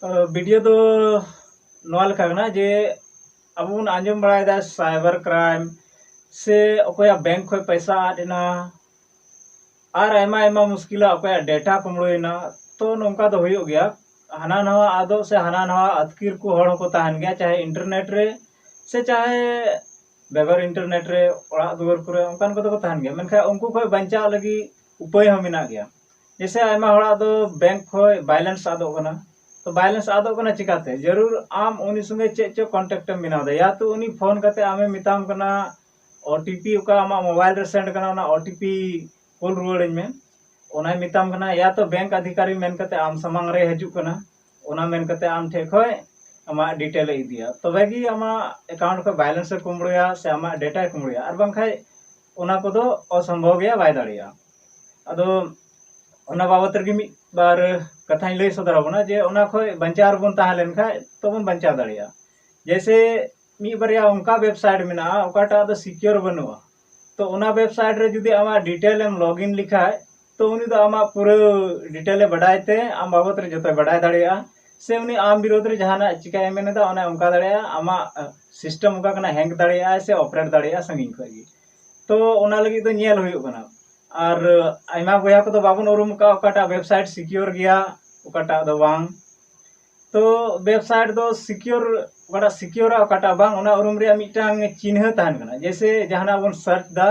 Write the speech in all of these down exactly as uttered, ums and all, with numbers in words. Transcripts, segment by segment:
Video ᱫᱚ ᱱᱚᱣᱟ ᱞᱮᱠᱟ ᱠᱟᱱᱟ ᱡᱮ ᱟᱵᱚ ᱵᱚᱱ ᱟᱸᱡᱚᱢ ᱵᱟᱲᱟᱭᱮᱫᱟ ᱥᱟᱭᱵᱟᱨ ᱠᱨᱟᱭᱤᱢ ᱥᱮ ᱚᱠᱚᱭᱟᱜ ᱵᱮᱝᱠ ᱠᱷᱚᱱ ᱯᱚᱭᱥᱟ ᱟᱫ ᱮᱱᱟ, ᱟᱨ ᱟᱭᱢᱟ ᱟᱭᱢᱟ ᱢᱩᱥᱠᱤᱞᱟ, ᱚᱠᱚᱭᱟᱜ ᱰᱮᱴᱟ ᱠᱩᱢᱵᱽᱲᱩᱭᱮᱱᱟ᱾ ᱛᱚ ᱱᱚᱝᱠᱟ ᱫᱚ ᱦᱩᱭᱩᱜ ᱜᱮᱭᱟ, ᱦᱟᱱᱟ ᱱᱟᱣᱟ ᱟᱫᱚᱜ ᱥᱮ ᱦᱟᱱᱟ ᱱᱟᱣᱟ ᱟᱹᱛᱠᱤᱨ ᱠᱚ ᱦᱚᱲ ᱦᱚᱸᱠᱚ ᱛᱟᱦᱮᱱ ᱜᱮᱭᱟ, ᱪᱟᱦᱮ ᱤᱱᱴᱟᱨᱱᱮᱴ ᱨᱮ ᱥᱮ ᱪᱟᱦᱮ ᱵᱮᱜᱚᱨ ᱤᱱᱴᱟᱨᱱᱮᱴ ᱨᱮ ᱚᱲᱟᱜ ᱫᱩᱣᱟᱹᱨ ᱠᱚᱨᱮ ᱚᱱᱠᱟᱱ ᱠᱚᱫᱚ ᱠᱚ ᱛᱟᱦᱮᱱ ᱜᱮᱭᱟ᱾ ᱢᱮᱱᱠᱷᱟᱱ ᱩᱱᱠᱩ ᱠᱷᱚᱱ ᱵᱟᱧᱪᱟᱣ ᱞᱟᱹᱜᱤᱫ ᱩᱯᱟᱹᱭ ᱦᱚᱸ ᱢᱮᱱᱟᱜ ᱜᱮᱭᱟ᱾ ᱡᱮᱭᱥᱮ ᱟᱭᱢᱟ ᱦᱚᱲᱟᱜ ᱫᱚ ᱵᱮᱝᱠ ᱠᱷᱚᱱ ᱵᱮᱞᱮᱱᱥ ᱟᱫᱚᱜ ᱠᱟᱱᱟ, ᱛᱚ ᱵᱮᱞᱮᱱᱥ ᱟᱫᱚᱜ ᱠᱟᱱᱟ ᱪᱤᱠᱟᱛᱮ? ᱡᱟᱹᱨᱩᱲ ᱟᱢ ᱩᱱᱤ ᱥᱚᱸᱜᱮ ᱪᱮᱫ ᱪᱚ ᱠᱚᱱᱴᱮᱠᱴ ᱮᱢ ᱵᱮᱱᱟᱣ ᱮᱫᱟ, ᱭᱟ ᱛᱚ ᱩᱱᱤ ᱯᱷᱳᱱ ᱠᱟᱛᱮ ᱟᱢᱮ ᱢᱮᱛᱟᱢ ᱠᱟᱱᱟ, ᱳ ᱴᱤ ᱯᱤ ᱚᱠᱟ ᱟᱢᱟᱜ ᱢᱳᱵᱟᱭᱤᱞ ᱨᱮ ᱥᱮᱱᱰ ᱠᱟᱱᱟ, ᱚᱱᱟ ᱳ ᱴᱤ ᱯᱤ ᱠᱩᱞ ᱨᱩᱣᱟᱹᱲᱟᱹᱧ ᱢᱮ, ᱚᱱᱟᱭ ᱢᱮᱛᱟᱢ ᱠᱟᱱᱟ, ᱭᱟ ᱛᱚ ᱵᱮᱝᱠ ᱚᱫᱷᱤᱠᱟᱨᱤ ᱢᱮᱱ ᱠᱟᱛᱮ ᱟᱢ ᱥᱟᱢᱟᱝ ᱨᱮ ᱦᱤᱡᱩᱜ ᱠᱟᱱᱟ, ᱚᱱᱟ ᱢᱮᱱ ᱠᱟᱛᱮ ᱟᱢ ᱴᱷᱮᱱ ᱠᱷᱚᱱ ᱟᱢᱟᱜ ᱰᱤᱴᱮᱞ ᱮ ᱤᱫᱤᱭᱟ, ᱛᱚᱵᱮ ᱜᱮ ᱟᱢᱟᱜ ᱮᱠᱟᱣᱩᱱᱴ ᱠᱷᱚᱱ ᱵᱮᱞᱮᱱᱥ ᱮ ᱠᱩᱢᱵᱽᱲᱩᱭᱟ ᱥᱮ ᱟᱢᱟᱜ ᱰᱮᱴᱟᱭ ᱠᱩᱢᱵᱽᱲᱩᱭᱟ, ᱟᱨ ᱵᱟᱝᱠᱷᱟᱱ ᱚᱱᱟ ᱠᱚᱫᱚ ᱚᱥᱚᱢᱵᱷᱚᱵ ᱜᱮᱭᱟ, ᱵᱟᱭ ᱫᱟᱲᱮᱭᱟᱜᱼᱟ᱾ ᱟᱫᱚ ᱚᱱᱟ ᱵᱟᱵᱚᱛ ᱨᱮᱜᱮ ᱢᱤᱫ ᱵᱟᱨ ᱠᱟᱛᱷᱟᱧ ᱞᱟᱹᱭ ᱥᱚᱫᱚᱨ ᱟᱵᱚᱱᱟ ᱡᱮ ᱚᱱᱟ ᱠᱷᱚᱱ ᱵᱟᱧᱪᱟᱣ ᱨᱮᱵᱚᱱ ᱛᱟᱦᱮᱸ ᱞᱮᱱᱠᱷᱟᱱ ᱛᱚᱵᱚᱱ ᱵᱟᱧᱪᱟᱣ ᱫᱟᱲᱮᱭᱟᱜᱼᱟ᱾ ᱡᱮᱭᱥᱮ ᱢᱤᱫ ᱵᱟᱨᱭᱟ ᱚᱱᱠᱟ ᱣᱮᱵᱥᱟᱭᱤᱴ ᱢᱮᱱᱟᱜᱼᱟ ᱚᱠᱟᱴᱟᱜ ᱫᱚ ᱥᱤᱠᱤᱭᱳᱨ ᱵᱟᱹᱱᱩᱜᱼᱟ, ᱛᱚ ᱚᱱᱟ ᱣᱮᱵᱥᱟᱭᱤᱴ ᱨᱮ ᱡᱩᱫᱤ ᱟᱢᱟᱜ ᱰᱤᱴᱮᱞ ᱮᱢ ᱞᱚᱜ ᱤᱱ ᱞᱮᱠᱷᱟᱡ, ᱛᱚ ᱩᱱᱤ ᱫᱚ ᱟᱢᱟᱜ ᱯᱩᱨᱟᱹ ᱰᱤᱴᱮᱞ ᱮ ᱵᱟᱰᱟᱭ ᱛᱮ ᱟᱢ ᱵᱟᱵᱚᱛ ᱨᱮ ᱡᱚᱛᱚᱭ ᱵᱟᱰᱟᱭ ᱫᱟᱲᱮᱭᱟᱜᱼᱟ, ᱥᱮ ᱩᱱᱤ ᱟᱢ ᱵᱤᱨᱳᱫᱷ ᱨᱮ ᱡᱟᱦᱟᱱᱟᱜ ᱪᱤᱠᱟᱭ ᱢᱮᱱ ᱮᱫᱟ ᱚᱱᱟᱭ ᱚᱱᱠᱟ ᱫᱟᱲᱮᱭᱟᱜᱼᱟ, ᱟᱢᱟᱜ ᱥᱤᱥᱴᱮᱢ ᱚᱠᱟ ᱠᱟᱱᱟ ᱦᱮᱠ ᱫᱟᱲᱮᱭᱟᱜᱼᱟᱭ ᱥᱮ ᱚᱯᱟᱨᱮᱴ ᱫᱟᱲᱮᱭᱟᱜᱼᱟ ᱥᱟᱺᱜᱤᱧ ᱠᱷᱚᱱ ᱜᱮ᱾ ᱛᱚ ᱚᱱᱟ ᱞᱟᱹᱜᱤᱫ ᱫᱚ ᱧᱮᱞ ᱦᱩᱭᱩᱜ ᱠᱟᱱᱟ᱾ ᱟᱨ ᱟᱭᱢᱟ ᱵᱚᱭᱦᱟ ᱠᱚᱫᱚ ᱵᱟᱵᱚᱱ ᱩᱨᱩᱢ ᱟᱠᱟᱫ ᱚᱠᱟᱴᱟᱜ ᱣᱮᱵᱥᱟᱭᱤᱴ ᱥᱤᱠᱤᱭᱳᱨ ᱜᱮᱭᱟ, ᱚᱠᱟᱴᱟᱜ ᱫᱚ ᱵᱟᱝ᱾ ᱛᱚ ᱣᱮᱵᱥᱟᱭᱤᱴ ᱫᱚ ᱥᱤᱠᱤᱭᱳᱨ, ᱚᱠᱟᱴᱟᱜ ᱥᱤᱠᱤᱭᱳᱨᱟ ᱚᱠᱟᱴᱟᱜ ᱵᱟᱝ, ᱚᱱᱟ ᱩᱨᱩᱢ ᱨᱮᱭᱟᱜ ᱢᱤᱫᱴᱟᱝ ᱪᱤᱱᱦᱟᱹ ᱛᱟᱦᱮᱱ ᱠᱟᱱᱟ᱾ ᱡᱮᱭᱥᱮ ᱡᱟᱦᱟᱱᱟᱜ ᱵᱚᱱ ᱥᱟᱨᱪ ᱫᱟ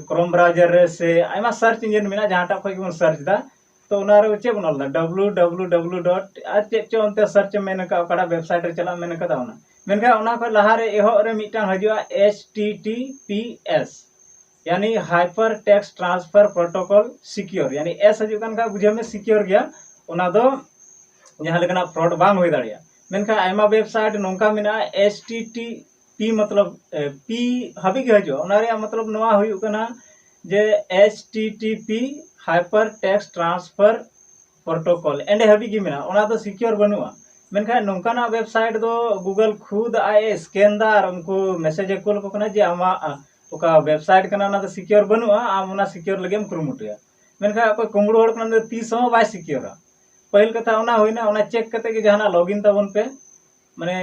ᱠᱨᱳᱢ ᱵᱨᱟᱣᱡᱟᱨ ᱨᱮ ᱥᱮ ᱟᱭᱢᱟ ᱥᱟᱨᱪ ᱤᱧᱡᱤᱱ ᱢᱮᱱᱟᱜᱼᱟ, ᱡᱟᱦᱟᱸᱴᱟᱜ ᱠᱷᱚᱱ ᱜᱮᱵᱚᱱ ᱥᱟᱨᱪ ᱫᱟ, ᱛᱚ ᱚᱱᱟ ᱨᱮ ᱪᱮᱫ ᱵᱚᱱ ᱚᱞ ᱫᱟ? ᱰᱟᱵᱞᱩ ᱰᱟᱵᱞᱩ ᱰᱟᱵᱞᱩ ᱰᱚᱴ ᱟᱨ ᱪᱮᱫ ᱪᱚ ᱚᱱᱛᱮ ᱥᱟᱨᱪ ᱮᱢ ᱢᱮᱱ ᱟᱠᱟᱫ, ᱚᱠᱟᱴᱟᱜ ᱣᱮᱵᱥᱟᱭᱤᱴ ᱨᱮ ᱪᱟᱞᱟᱜ ᱮᱢ ᱢᱮᱱ ᱟᱠᱟᱫᱟ ᱚᱱᱟ᱾ ᱢᱮᱱᱠᱷᱟᱱ ᱚᱱᱟ ᱠᱷᱚᱱ ᱞᱟᱦᱟᱨᱮ ᱮᱦᱚᱵ ᱨᱮ ᱢᱤᱫᱴᱟᱝ ᱦᱤᱡᱩᱜᱼᱟ, H T T P S, ᱭᱟᱱᱤ hyper text transfer protocol secure, ᱭᱟᱱᱤ ᱮᱥ ᱦᱤᱡᱩᱜ ᱠᱟᱱ ᱠᱷᱟᱱ ᱵᱩᱡᱷᱟᱹᱣ ᱢᱮ ᱥᱤᱠᱤᱭᱳᱨ ᱜᱮᱭᱟ, ᱚᱱᱟ ᱫᱚ ᱡᱟᱦᱟᱸ ᱞᱮᱠᱟᱱᱟᱜ ᱯᱷᱨᱚᱰ ᱵᱟᱝ ᱦᱩᱭ ᱫᱟᱲᱮᱭᱟᱜᱼᱟ᱾ ᱢᱮᱱᱠᱷᱟᱱ ᱟᱭᱢᱟ ᱣᱮᱵᱥᱟᱭᱤᱴ ᱱᱚᱝᱠᱟ ᱢᱮᱱᱟᱜᱼᱟ, ᱮᱭᱤᱪ ᱴᱤ ᱴᱤ ᱯᱤ ᱢᱚᱛᱞᱚᱵ ᱯᱤ ᱦᱟᱹᱵᱤᱡ ᱜᱮ ᱦᱤᱡᱩᱜᱼᱟ᱾ ᱚᱱᱟ ᱨᱮᱭᱟᱜ ᱢᱚᱛᱞᱚᱵ ᱱᱚᱣᱟ ᱦᱩᱭᱩᱜ ᱠᱟᱱᱟ ᱡᱮ H T T P hyper text transfer protocol ᱮᱸᱰᱮ ᱦᱟᱹᱵᱤᱡ ᱜᱮ ᱢᱮᱱᱟᱜᱼᱟ, ᱚᱱᱟ ᱫᱚ ᱥᱤᱠᱤᱭᱳᱨ ᱵᱟᱹᱱᱩᱜᱼᱟ᱾ ᱢᱮᱱᱠᱷᱟᱱ ᱱᱚᱝᱠᱟᱱᱟᱜ ᱣᱮᱵᱥᱟᱭᱤᱴ ᱫᱚ ᱜᱩᱜᱚᱞ ᱠᱷᱩᱫ ᱟᱡ ᱮ ᱥᱠᱮᱱ ᱫᱟ ᱟᱨ ᱩᱱᱠᱩ ᱢᱮᱥᱮᱡᱽ ᱮ ᱠᱩᱞ ᱟᱠᱚ ᱠᱟᱱᱟ ᱡᱮ ᱟᱢᱟᱜ ᱚᱠᱟ ᱣᱮᱵᱥᱟᱭᱤᱴ ᱠᱟᱱᱟ ᱚᱱᱟ ᱫᱚ ᱥᱤᱠᱤᱭᱳᱨ ᱵᱟᱹᱱᱩᱜᱼᱟ, ᱟᱢ ᱚᱱᱟ ᱥᱤᱠᱤᱭᱳᱨ ᱞᱟᱹᱜᱤᱫ ᱮᱢ ᱠᱩᱨᱩᱢᱩᱴᱩᱭᱟ᱾ ᱢᱮᱱᱠᱷᱟᱱ ᱚᱠᱚᱭ ᱠᱩᱢᱵᱽᱲᱩ ᱦᱚᱲ ᱠᱟᱱᱟ ᱩᱱᱤ ᱫᱚ ᱛᱤᱥ ᱦᱚᱸ ᱵᱟᱭ ᱥᱤᱠᱤᱭᱳᱨᱟ᱾ ᱯᱟᱹᱦᱤᱞ ᱠᱟᱛᱷᱟ ᱚᱱᱟ ᱦᱩᱭᱱᱟ, ᱚᱱᱟ ᱪᱮᱠ ᱠᱟᱛᱮ ᱜᱮ ᱡᱟᱦᱟᱱᱟᱜ ᱞᱚᱜᱤᱱ ᱛᱟᱵᱚᱱ ᱯᱮ᱾ ᱢᱟᱱᱮ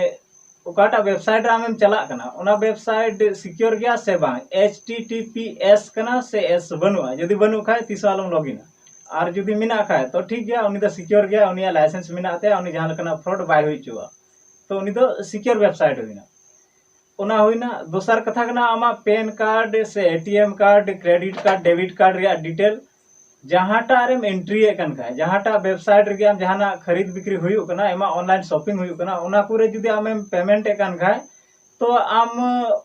ᱚᱠᱟᱴᱟᱜ ᱣᱮᱵᱥᱟᱭᱤᱴ ᱨᱮ ᱟᱢᱮᱢ ᱪᱟᱞᱟᱜ ᱠᱟᱱᱟ, ᱚᱱᱟ ᱣᱮᱵᱥᱟᱭᱤᱴ ᱥᱤᱠᱤᱭᱳᱨ ᱜᱮᱭᱟ ᱥᱮ ᱵᱟᱝ, H T T P S ᱠᱟᱱᱟ ᱥᱮ ᱮᱥ ᱵᱟᱹᱱᱩᱜᱼᱟ᱾ ᱡᱩᱫᱤ ᱵᱟᱹᱱᱩᱜ ᱠᱷᱟᱡ ᱛᱤᱥ ᱦᱚᱸ ᱟᱞᱚᱢ ᱞᱚᱜᱤᱱᱟ᱾ ᱟᱨ ᱡᱩᱫᱤ ᱢᱮᱱᱟᱜ ᱠᱷᱟᱡ ᱛᱚ ᱴᱷᱤᱠ ᱜᱮᱭᱟ, ᱩᱱᱤ ᱫᱚ ᱥᱤᱠᱤᱭᱳᱨ ᱜᱮᱭᱟ, ᱩᱱᱤᱭᱟᱜ ᱞᱟᱭᱥᱮᱱᱥ ᱢᱮᱱᱟᱜ ᱛᱟᱭᱟ, ᱩᱱᱤ ᱡᱟᱦᱟᱸ ᱞᱮᱠᱟᱱᱟᱜ ᱯᱷᱨᱚᱰ ᱵᱟᱭ ᱦᱩᱭ ᱦᱚᱪᱚᱣᱟᱜᱼᱟ᱾ ᱛᱚ ᱩᱱᱤ ᱫᱚ ᱥᱤᱠᱤᱭᱳᱨ ᱣᱮᱵᱥᱟᱭᱤᱴ ᱦᱩᱭᱱᱟ᱾ ᱚᱱᱟ ᱦᱩᱭᱱᱟ᱾ ᱫᱚᱥᱟᱨ ᱠᱟᱛᱷᱟ ᱠᱟᱱᱟ ᱟᱢᱟᱜ ᱯᱮᱱ ᱠᱟᱨᱰ ᱥᱮ A T M card, credit card, debit card ᱨᱮᱭᱟᱜ ᱰᱤᱴᱮᱞ ᱡᱟᱦᱟᱸᱴᱟᱜ ᱨᱮᱢ ᱮᱱᱴᱨᱤᱭᱮᱫ ᱠᱟᱱ ᱠᱷᱟᱡ, ᱡᱟᱦᱟᱸᱴᱟᱜ ᱣᱮᱵᱥᱟᱭᱤᱴ ᱨᱮᱜᱮ ᱟᱢ ᱡᱟᱦᱟᱱᱟᱜ ᱠᱷᱟᱨᱤᱫ ᱵᱤᱠᱨᱤ ᱦᱩᱭᱩᱜ ᱠᱟᱱᱟ, ᱮᱢᱟ ᱚᱱᱞᱟᱭᱤᱱ ᱥᱚᱯᱤᱝ ᱦᱩᱭᱩᱜ ᱠᱟᱱᱟ, ᱚᱱᱟ ᱠᱚᱨᱮ ᱡᱩᱫᱤ ᱟᱢᱮᱢ ᱯᱮᱢᱮᱱᱴ ᱮᱫ ᱠᱟᱱ ᱠᱷᱟᱡ, ᱛᱚ ᱟᱢ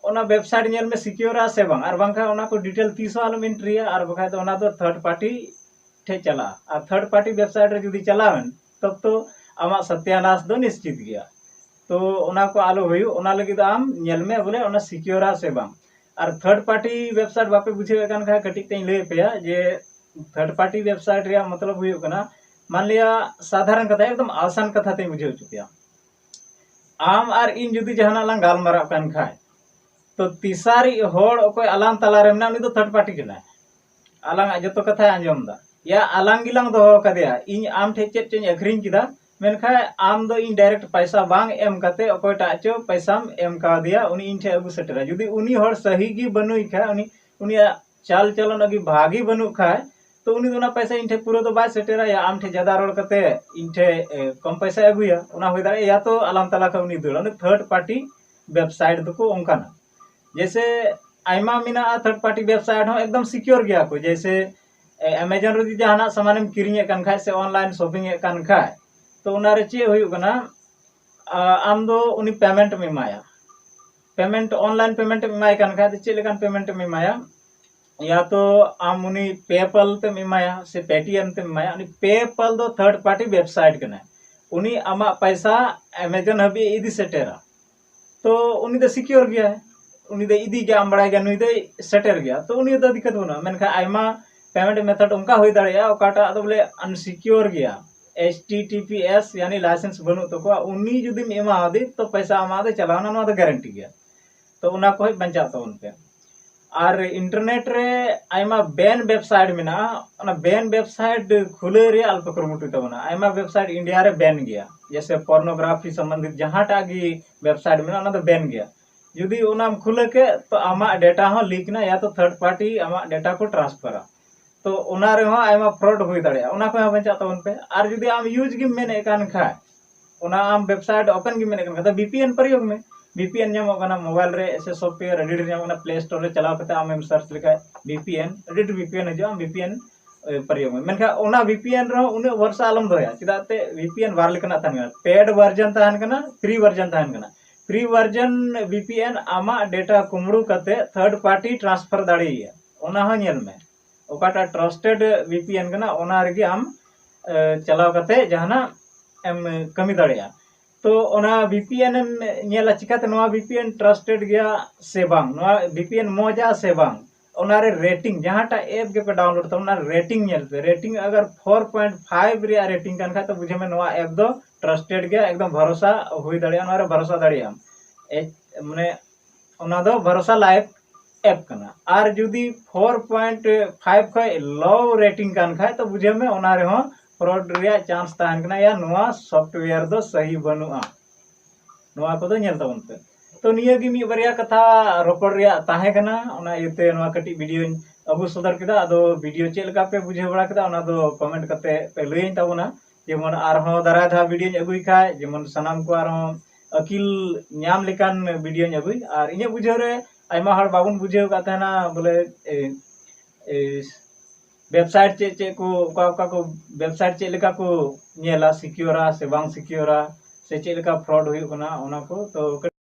ᱚᱱᱟ ᱣᱮᱵᱥᱟᱭᱤᱴ ᱧᱮᱞ ᱢᱮ ᱥᱤᱠᱤᱭᱳᱨᱟ ᱥᱮ ᱵᱟᱝ, ᱟᱨ ᱵᱟᱝᱠᱷᱟᱱ ᱚᱱᱟ ᱠᱚ ᱰᱤᱴᱮᱞ ᱛᱤᱥ ᱦᱚᱸ ᱟᱞᱚᱢ ᱮᱱᱴᱨᱤᱭᱟ, ᱟᱨ ᱵᱟᱠᱷᱟᱡ ᱫᱚ ᱚᱱᱟ ᱫᱚ ᱛᱷᱟᱨᱰ ᱯᱟᱨᱴᱤ ᱴᱷᱮᱡ ᱪᱟᱞᱟᱜᱼᱟ᱾ ᱟᱨ ᱛᱷᱟᱨᱰ ᱯᱟᱨᱴᱤ ᱣᱮᱵᱥᱟᱭᱤᱴ ᱨᱮ ᱡᱩᱫᱤ ᱪᱟᱞᱟᱣᱮᱱ, ᱛᱚᱵ ᱛᱚ ᱟᱢᱟᱜ ᱥᱚᱛᱭᱟᱱᱟᱥ ᱫᱚ ᱱᱤᱥᱪᱤᱛ ᱜᱮᱭᱟ᱾ ᱛᱚ ᱚᱱᱟ ᱠᱚ ᱟᱞᱚ ᱦᱩᱭᱩᱜ, ᱚᱱᱟ ᱞᱟᱹᱜᱤᱫ ᱫᱚ ᱟᱢ ᱧᱮᱞ ᱢᱮ ᱵᱚᱞᱮ ᱚᱱᱟ ᱥᱤᱠᱤᱭᱳᱨᱟ ᱥᱮ ᱵᱟᱝ᱾ ᱟᱨ ᱛᱷᱟᱨᱰ ᱯᱟᱨᱴᱤ ᱣᱮᱵᱥᱟᱭᱤᱴ ᱵᱟᱯᱮ ᱵᱩᱡᱷᱟᱹᱣᱮᱫ ᱠᱟᱱ ᱠᱷᱟᱡ ᱠᱟᱹᱴᱤᱡ ᱛᱮᱧ ᱞᱟᱹᱭ ᱟᱯᱮᱭᱟ ᱡᱮ ᱛᱷᱟᱨᱰ ᱯᱟᱨᱴᱤ ᱣᱮᱵᱥᱟᱭᱤᱴ ᱨᱮᱭᱟᱜ ᱢᱚᱛᱞᱚᱵ ᱦᱩᱭᱩᱜ ᱠᱟᱱᱟ, ᱢᱟᱱᱞᱤᱭᱟ ᱥᱟᱫᱷᱟᱨᱚᱱ ᱠᱟᱛᱷᱟ, ᱮᱠᱫᱚᱢ ᱟᱥᱟᱱ ᱠᱟᱛᱷᱟ ᱛᱮᱧ ᱵᱩᱡᱷᱟᱹᱣ ᱦᱚᱪᱚ ᱯᱮᱭᱟ᱾ ᱟᱢ ᱟᱨ ᱤᱧ ᱡᱩᱫᱤ ᱡᱟᱦᱟᱱᱟᱜ ᱞᱟᱝ ᱜᱟᱞᱢᱟᱨᱟᱜ ᱠᱟᱱ ᱠᱷᱟᱡ, ᱛᱚ ᱛᱮᱥᱟᱨᱤᱡ ᱦᱚᱲ ᱚᱠᱚᱭ ᱟᱞᱟᱝ ᱛᱟᱞᱟᱨᱮ ᱢᱮᱱᱟᱜ, ᱩᱱᱤ ᱫᱚ ᱛᱷᱟᱨᱰ ᱯᱟᱨᱴᱤ ᱠᱟᱱᱟᱭ᱾ ᱟᱞᱟᱝᱟᱜ ᱡᱚᱛᱚ ᱠᱟᱛᱷᱟᱭ ᱟᱸᱡᱚᱢ ᱮᱫᱟ᱾ ᱭᱟ ᱟᱞᱟᱝ ᱜᱮᱞᱟᱝ ᱫᱚᱦᱚ ᱠᱟᱫᱮᱭᱟ, ᱤᱧ ᱟᱢ ᱴᱷᱮᱡ ᱪᱮᱫ ᱪᱚᱧ ᱟᱹᱠᱷᱨᱤᱧ ᱠᱮᱫᱟ, ᱢᱮᱱᱠᱷᱟᱱ ᱟᱢ ᱫᱚ ᱤᱧ ᱰᱟᱭᱨᱮᱠᱴ ᱯᱟᱭᱥᱟ ᱵᱟᱝ ᱮᱢ ᱠᱟᱛᱮ ᱚᱠᱚᱭᱴᱟᱜ ᱪᱚ ᱯᱟᱭᱥᱟᱢ ᱮᱢ ᱠᱟᱣᱫᱮᱭᱟ, ᱩᱱᱤ ᱤᱧ ᱴᱷᱮᱡ ᱟᱹᱜᱩ ᱥᱮᱴᱮᱨᱟ᱾ ᱡᱩᱫᱤ ᱩᱱᱤ ᱦᱚᱲ ᱥᱟᱹᱦᱤ ᱜᱮ ᱵᱟᱹᱱᱩᱭ ᱠᱷᱟᱡ, ᱩᱱᱤ, ᱩᱱᱤᱭᱟᱜ ᱪᱟᱞ ᱪᱚᱞᱚᱱ ᱟᱹᱰᱤ ᱵᱷᱟᱜᱮ ᱵᱟᱹᱱᱩᱜ ᱠᱷᱟᱡ, ᱛᱚ ᱩᱱᱤ ᱫᱚ ᱚᱱᱟ ᱯᱟᱭᱥᱟ ᱤᱧ ᱴᱷᱮᱡ ᱯᱩᱨᱟᱹ ᱫᱚ ᱵᱟᱭ ᱥᱮᱴᱮᱨᱟ᱾ ᱭᱟ ᱟᱢ ᱴᱷᱮᱡ ᱡᱟᱫᱟ ᱨᱚᱲ ᱠᱟᱛᱮ ᱤᱧ ᱴᱷᱮᱡ, ᱮ, ᱠᱚᱢ ᱯᱟᱭᱥᱟᱭ ᱟᱹᱜᱩᱭᱟ, ᱚᱱᱟ ᱦᱩᱭ ᱫᱟᱲᱮᱭᱟᱜᱼᱟ᱾ ᱭᱟ ᱛᱚ ᱟᱞᱟᱝ ᱛᱟᱞᱟ ᱠᱷᱚᱡ ᱩᱱᱤ ᱫᱟᱹᱲᱟ᱾ ᱩᱱᱤ ᱛᱷᱟᱨᱰ ᱯᱟᱨᱴᱤ ᱣᱮᱵᱥᱟᱭᱤᱴ ᱫᱚᱠᱚ ᱚᱱᱠᱟᱱᱟ᱾ ᱡᱮᱭᱥᱮ ᱟᱭᱢᱟ ᱢᱮᱱᱟᱜᱼᱟ ᱛᱷᱟᱨᱰ ᱯᱟᱨᱴᱤ ᱣᱮᱵᱥᱟᱭᱤᱴ ᱦᱚᱸ ᱮᱠᱫᱚᱢ ᱥᱤᱠᱤᱭᱳᱨ ᱜᱮᱭᱟ ᱠᱚ᱾ ᱡᱮᱭᱥᱮ, ᱮ, ᱮᱢᱟᱡᱚᱱ ᱨᱮ ᱡᱩᱫᱤ ᱡᱟᱦᱟᱱᱟᱜ ᱥᱟᱢᱟᱱᱮᱢ ᱠᱤᱨᱤᱧᱮᱫ ᱠᱟᱱ ᱠᱷᱟᱡ ᱥᱮ ᱚᱱᱞᱟᱭᱤᱱ ᱥᱚᱯᱤᱝ ᱮᱫ ᱠᱟᱱ ᱠᱷᱟᱡ, ᱛᱚ ᱚᱱᱟᱨᱮ ᱪᱮᱫ ᱦᱩᱭᱩᱜ ᱠᱟᱱᱟ, ᱟ, ᱟᱢ ᱫᱚ ᱩᱱᱤ ᱯᱮᱢᱮᱱᱴ ᱮᱢ ᱮᱢᱟᱭᱟ᱾ ᱯᱮᱢᱮᱱᱴ, ᱚᱱᱞᱟᱭᱤᱱ ᱯᱮᱢᱮᱱᱴ ᱮᱢ ᱮᱢᱟᱭ ᱠᱟᱱ ᱠᱷᱟᱡ ᱫᱚ ᱪᱮᱫ ᱞᱮᱠᱟᱱ ᱯᱮᱢᱮᱱᱴ ᱮᱢ ᱮᱢᱟᱭᱟ? ᱭᱟ ᱛᱚ ᱟᱢ ᱩᱱᱤ PayPal ᱛᱮᱢ ᱮᱢᱟᱭᱟ ᱥᱮ Paytm ᱛᱮᱢ ᱮᱢᱟᱭᱟ᱾ ᱩᱱᱤ PayPal ᱫᱚ ᱛᱷᱟᱨᱰ ᱯᱟᱨᱴᱤ ᱣᱮᱵᱥᱟᱭᱤᱴ ᱠᱟᱱᱟᱭ᱾ ᱩᱱᱤ ᱟᱢᱟᱜ ᱯᱟᱭᱥᱟ ᱮᱢᱟᱡᱚᱱ ᱦᱟᱹᱵᱤᱡ ᱮ ᱤᱫᱤ ᱥᱮᱴᱮᱨᱟ᱾ ᱛᱚ ᱩᱱᱤ ᱫᱚ ᱥᱤᱠᱤᱭᱳᱨ ᱜᱮᱭᱟᱭ, ᱩᱱᱤ ᱫᱚ ᱤᱫᱤ ᱜᱮᱭᱟ, ᱟᱢ ᱵᱟᱲᱟᱭ ᱜᱮᱭᱟ ᱱᱩᱭ ᱫᱚᱭ ᱥᱮᱴᱮᱨ ᱜᱮᱭᱟ, ᱛᱚ ᱩᱱᱤ ᱫᱚ ᱫᱤᱠᱠᱟᱛ ᱵᱟᱹᱱᱩᱜᱼᱟ᱾ ᱢᱮᱱᱠᱷᱟᱱ ᱟᱭᱢᱟ ᱯᱮᱢᱮᱱᱴ ᱢᱮᱛᱷᱚᱰ ᱚᱱᱠᱟ ᱦᱩᱭ ᱫᱟᱲᱮᱭᱟᱜᱼᱟ ᱚᱠᱟᱴᱟᱜ ᱫᱚ ᱵᱚᱞᱮ ᱟᱱᱥᱤᱠᱤᱭᱳᱨ ᱜᱮᱭᱟ, H T T P S ᱭᱟᱱᱤ ᱞᱟᱭᱥᱮᱱᱥ ᱵᱟᱹᱱᱩᱜ ᱛᱟᱠᱚᱣᱟ, ᱩᱱᱤ ᱡᱩᱫᱤᱢ ᱮᱢᱟᱣᱟᱫᱮ ᱛᱚ ᱯᱚᱭᱥᱟ ᱟᱢᱟᱜ ᱫᱚ ᱪᱟᱞᱟᱣᱱᱟ, ᱱᱚᱣᱟ ᱫᱚ ᱜᱟᱨᱮᱱᱴᱤ ᱜᱮᱭᱟ᱾ ᱛᱚ ᱚᱱᱟ ᱠᱚ ᱦᱚᱸ ᱵᱟᱧᱪᱟᱣ ᱛᱟᱵᱚᱱ ᱯᱮ᱾ ᱟᱨ ᱤᱱᱴᱟᱨᱱᱮᱴ ᱨᱮ ᱟᱭᱢᱟ ᱵᱮᱱ ᱣᱮᱵᱥᱟᱭᱤᱴ ᱢᱮᱱᱟᱜᱼᱟ, ᱚᱱᱟ ᱵᱮᱱ ᱣᱮᱵᱥᱟᱭᱤᱴ ᱠᱷᱩᱞᱟᱹᱣ ᱨᱮᱭᱟᱜ ᱟᱞᱚᱯᱮ ᱠᱩᱨᱩᱢᱩᱴᱩᱭ ᱛᱟᱵᱚᱱᱟ᱾ ᱟᱭᱢᱟ ᱣᱮᱵᱥᱟᱭᱤᱴ ᱤᱱᱰᱤᱭᱟ ᱨᱮ ᱵᱮᱱ ᱜᱮᱭᱟ, ᱡᱮᱭᱥᱮ ᱯᱚᱨᱱᱳᱜᱨᱟᱯᱷᱤ ᱥᱚᱢᱵᱚᱱᱫᱷᱤᱛ ᱡᱟᱦᱟᱸᱴᱟᱜ ᱜᱮ ᱣᱮᱵᱥᱟᱭᱤᱴ ᱢᱮᱱᱟᱜᱼᱟ, ᱚᱱᱟ ᱫᱚ ᱵᱮᱱ ᱜᱮᱭᱟ᱾ ᱡᱩᱫᱤ ᱚᱱᱟᱢ ᱠᱷᱩᱞᱟᱹ ᱠᱮᱫ, ᱛᱚ ᱟᱢᱟᱜ ᱰᱮᱴᱟ ᱦᱚᱸ ᱞᱤᱠ ᱮᱱᱟ, ᱭᱟ ᱛᱚ ᱛᱷᱟᱨᱰ ᱯᱟᱨᱴᱤ ᱟᱢᱟᱜ ᱰᱮᱴᱟ ᱠᱚ ᱴᱨᱟᱱᱥᱯᱷᱟᱨᱟ᱾ ᱛᱚ ᱚᱱᱟ ᱨᱮᱦᱚᱸ ᱟᱭᱢᱟ ᱯᱷᱨᱚᱰ ᱦᱩᱭ ᱫᱟᱲᱮᱭᱟᱜᱼᱟ, ᱚᱱᱟ ᱠᱷᱚᱱ ᱦᱚᱸ ᱵᱟᱧᱪᱟᱜ ᱛᱟᱵᱚᱱ ᱯᱮ᱾ ᱟᱨ ᱡᱩᱫᱤ ᱟᱢ ᱭᱩᱡᱽ ᱜᱮᱢ ᱢᱮᱱᱮᱫ ᱠᱟᱱ ᱠᱷᱟᱡ, ᱚᱱᱟ ᱟᱢ ᱣᱮᱵᱥᱟᱭᱤᱴ ᱳᱯᱮᱱ ᱜᱮᱢ ᱢᱮᱱᱮᱫ ᱠᱟᱱ ᱠᱷᱟᱡ, ᱵᱷᱤᱯᱤᱮᱱ ᱯᱨᱚᱭᱳᱜᱽ ᱢᱮ᱾ ᱵᱷᱤᱯᱤᱮᱱ ᱧᱟᱢᱚᱜ ᱠᱟᱱᱟ ᱢᱳᱵᱟᱭᱤᱞ ᱨᱮ, ᱥᱮ ᱥᱚᱯᱷᱴᱣᱮᱭᱟᱨ ᱮᱰᱤᱴ ᱧᱟᱢᱚᱜ ᱠᱟᱱᱟ, ᱯᱞᱮ ᱥᱴᱳᱨ ᱨᱮ ᱪᱟᱞᱟᱣ ᱠᱟᱛᱮ ᱟᱢᱮᱢ ᱥᱟᱨᱪ ᱞᱮᱠᱷᱟᱡ ᱵᱷᱤᱯᱤᱮᱱ, ᱮᱰᱤᱴ ᱵᱷᱤᱯᱤᱮᱱ ᱦᱤᱡᱩᱜᱼᱟ, ᱟᱢ ᱵᱷᱤᱯᱤᱮᱱ ᱯᱨᱚᱭᱳᱜᱽ ᱢᱮ᱾ ᱢᱮᱱᱠᱷᱟᱱ ᱚᱱᱟ ᱵᱷᱤᱯᱤᱮᱱ ᱨᱮᱦᱚᱸ ᱩᱱᱟᱹᱜ ᱵᱷᱚᱨᱥᱟ ᱟᱞᱚᱢ ᱫᱚᱦᱚᱭᱟ, ᱪᱮᱫᱟᱜ ᱛᱮ ᱵᱷᱤᱯᱤᱮᱱ ᱵᱟᱨ ᱞᱮᱠᱟᱱᱟᱜ ᱛᱟᱦᱮᱱ ᱠᱟᱱᱟ, ᱯᱮᱰ ᱣᱟᱨᱡᱚᱱ ᱛᱟᱦᱮᱱ ᱠᱟᱱᱟ, ᱯᱷᱨᱤ ᱣᱟᱨᱡᱚᱱ ᱛᱟᱦᱮᱱ ᱠᱟᱱᱟ᱾ ᱯᱷᱨᱤ ᱣᱟᱨᱡᱚᱱ ᱵᱷᱤᱯᱤᱮᱱ ᱟᱢᱟᱜ ᱰᱮᱴᱟ ᱠᱩᱢᱵᱽᱲᱩ ᱠᱟᱛᱮ ᱛᱷᱟᱨᱰ ᱯᱟᱨᱴᱤ ᱴᱨᱟᱱᱥᱯᱷᱟᱨ ᱫᱟᱲᱮᱭᱟᱭᱟ, ᱚᱱᱟ ᱦᱚᱸ ᱧᱮᱞ ᱢᱮ᱾ ᱚᱠᱟᱴᱟᱜ ᱴᱨᱟᱥᱴᱮᱰ ᱵᱷᱤᱯᱤᱮᱱ ᱠᱟᱱᱟ, ᱚᱱᱟ ᱨᱮᱜᱮ ᱟᱢ ᱮ, ᱪᱟᱞᱟᱣ ᱠᱟᱛᱮ ᱡᱟᱦᱟᱱᱟᱜ ᱮᱢ ᱠᱟᱹᱢᱤ ᱫᱟᱲᱮᱭᱟᱜᱼᱟ᱾ ᱛᱚ ᱚᱱᱟ ᱵᱷᱤᱯᱤᱮᱱ ᱮᱢ ᱧᱮᱞᱟ, ᱪᱤᱠᱟᱛᱮ ᱱᱚᱣᱟ ᱵᱷᱤᱯᱤᱮᱱ ᱴᱨᱟᱥᱴᱮᱰ ᱜᱮᱭᱟ ᱥᱮ ᱵᱟᱝ, ᱱᱚᱣᱟ ᱵᱷᱤᱯᱤᱮᱱ ᱢᱚᱡᱟ ᱥᱮ ᱵᱟᱝ, ᱚᱱᱟᱨᱮ ᱨᱮᱴᱤᱝ, ᱡᱟᱦᱟᱸᱴᱟᱜ ᱮᱯ ᱜᱮᱯᱮ ᱰᱟᱣᱩᱱᱞᱳᱰ ᱛᱟᱵᱚᱱᱟ, ᱚᱱᱟ ᱨᱮᱴᱤᱝ ᱧᱮᱞ ᱯᱮ᱾ ᱨᱮᱴᱤᱝ ᱟᱜᱟᱨ ᱯᱷᱳᱨ ᱯᱚᱭᱮᱱᱴ ᱯᱷᱟᱭᱤᱵᱷ ᱨᱮᱭᱟᱜ ᱨᱮᱴᱤᱝ ᱠᱟᱱ ᱠᱷᱟᱡ, ᱛᱚ ᱵᱩᱡᱷᱟᱹᱣ ᱢᱮ ᱱᱚᱣᱟ ᱮᱯ ᱫᱚ ᱴᱨᱟᱥᱴᱮᱰ ᱜᱮᱭᱟ, ᱮᱠᱫᱚᱢ ᱵᱷᱚᱨᱚᱥᱟ ᱦᱩᱭ ᱫᱟᱲᱮᱭᱟᱜᱼᱟ, ᱱᱚᱣᱟ ᱨᱮ ᱵᱷᱚᱨᱚᱥᱟ ᱫᱟᱲᱮᱭᱟᱜ ᱟᱢ᱾ ᱮ-, ᱢᱟᱱᱮ ᱚᱱᱟ ᱫᱚ ᱵᱷᱚᱨᱚᱥᱟ ᱞᱟᱭᱮᱠ ᱮᱯ ᱠᱟᱱᱟ᱾ ᱟᱨ ᱡᱩᱫᱤ ᱯᱷᱳᱨ ᱯᱚᱭᱮᱱᱴ ᱯᱷᱟᱭᱤᱵᱷ ᱠᱷᱚᱡ ᱞᱳ ᱨᱮᱴᱤᱝ ᱠᱟᱱ ᱠᱷᱟᱡ, ᱛᱚ ᱵᱩᱡᱷᱟᱹᱣ ᱢᱮ ᱚᱱᱟ ᱨᱮᱦᱚᱸ ᱯᱷᱨᱚᱰ ᱨᱮᱭᱟᱜ ᱪᱟᱱᱥ ᱛᱟᱦᱮᱱ ᱠᱟᱱᱟ, ᱭᱟ ᱱᱚᱣᱟ ᱥᱚᱯᱷᱴᱣᱮᱭᱟᱨ ᱫᱚ ᱥᱟᱹᱦᱤ ᱵᱟᱹᱱᱩᱜᱼᱟ᱾ ᱱᱚᱣᱟ ᱠᱚᱫᱚ ᱧᱮᱞ ᱛᱟᱵᱚᱱ ᱯᱮ᱾ ᱛᱚ ᱱᱤᱭᱟᱹ ᱜᱮ ᱢᱤᱫ ᱵᱟᱨᱭᱟ ᱠᱟᱛᱷᱟ ᱨᱚᱯᱚᱲ ᱨᱮᱭᱟᱜ ᱛᱟᱦᱮᱸ ᱠᱟᱱᱟ, ᱚᱱᱟ ᱤᱭᱟᱹᱛᱮ ᱱᱚᱣᱟ ᱠᱟᱹᱴᱤᱡ ᱵᱷᱤᱰᱤᱭᱳᱧ ᱟᱹᱜᱩ ᱥᱚᱫᱚᱨ ᱠᱮᱫᱟ᱾ ᱟᱫᱚ ᱵᱷᱤᱰᱤᱭᱳ ᱪᱮᱫ ᱞᱮᱠᱟ ᱯᱮ ᱵᱩᱡᱷᱟᱹᱣ ᱵᱟᱲᱟ ᱠᱮᱫᱟ, ᱚᱱᱟ ᱫᱚ ᱠᱚᱢᱮᱱᱴ ᱠᱟᱛᱮ ᱯᱮ ᱞᱟᱹᱭᱟᱹᱧ ᱛᱟᱵᱚᱱᱟ᱾ ᱡᱮᱢᱚᱱ ᱟᱨᱦᱚᱸ ᱫᱟᱨᱟᱭ ᱫᱷᱟᱣ ᱵᱷᱤᱰᱤᱭᱳᱧ ᱟᱹᱜᱩᱭ ᱠᱷᱟᱡ, ᱡᱮᱢᱚᱱ ᱥᱟᱱᱟᱢ ᱠᱚ ᱟᱨᱦᱚᱸ ᱟᱹᱠᱤᱞ ᱧᱟᱢ ᱞᱮᱠᱟᱱ ᱵᱷᱤᱰᱤᱭᱳᱧ ᱟᱹᱜᱩᱭ᱾ ᱟᱨ ᱤᱧᱟᱹᱜ ᱵᱩᱡᱷᱟᱹᱣ ᱨᱮ ᱟᱭᱢᱟ ᱦᱚᱲ ᱵᱟᱵᱚᱱ ᱵᱩᱡᱷᱟᱹᱣ ᱟᱠᱟᱫ ᱛᱟᱦᱮᱱᱟ, ᱵᱚᱞᱮ, ᱮ, ᱮ, ᱣᱮᱵᱥᱟᱭᱤᱴ ᱪᱮᱫ ᱪᱮᱫ ᱠᱚ, ᱚᱠᱟ ᱚᱠᱟ ᱠᱚ ᱣᱮᱵᱥᱟᱭᱤᱴ ᱪᱮᱫ ᱞᱮᱠᱟ ᱠᱚ ᱧᱮᱞᱟ, ᱥᱤᱠᱤᱭᱳᱨᱟ ᱥᱮ ᱵᱟᱝ ᱥᱤᱠᱤᱭᱳᱨᱟ, ᱥᱮ ᱪᱮᱫ ᱞᱮᱠᱟ ᱯᱷᱨᱚᱰ ᱦᱩᱭᱩᱜ ᱠᱟᱱᱟ, ᱚᱱᱟ ᱠᱚ᱾ ᱛᱚ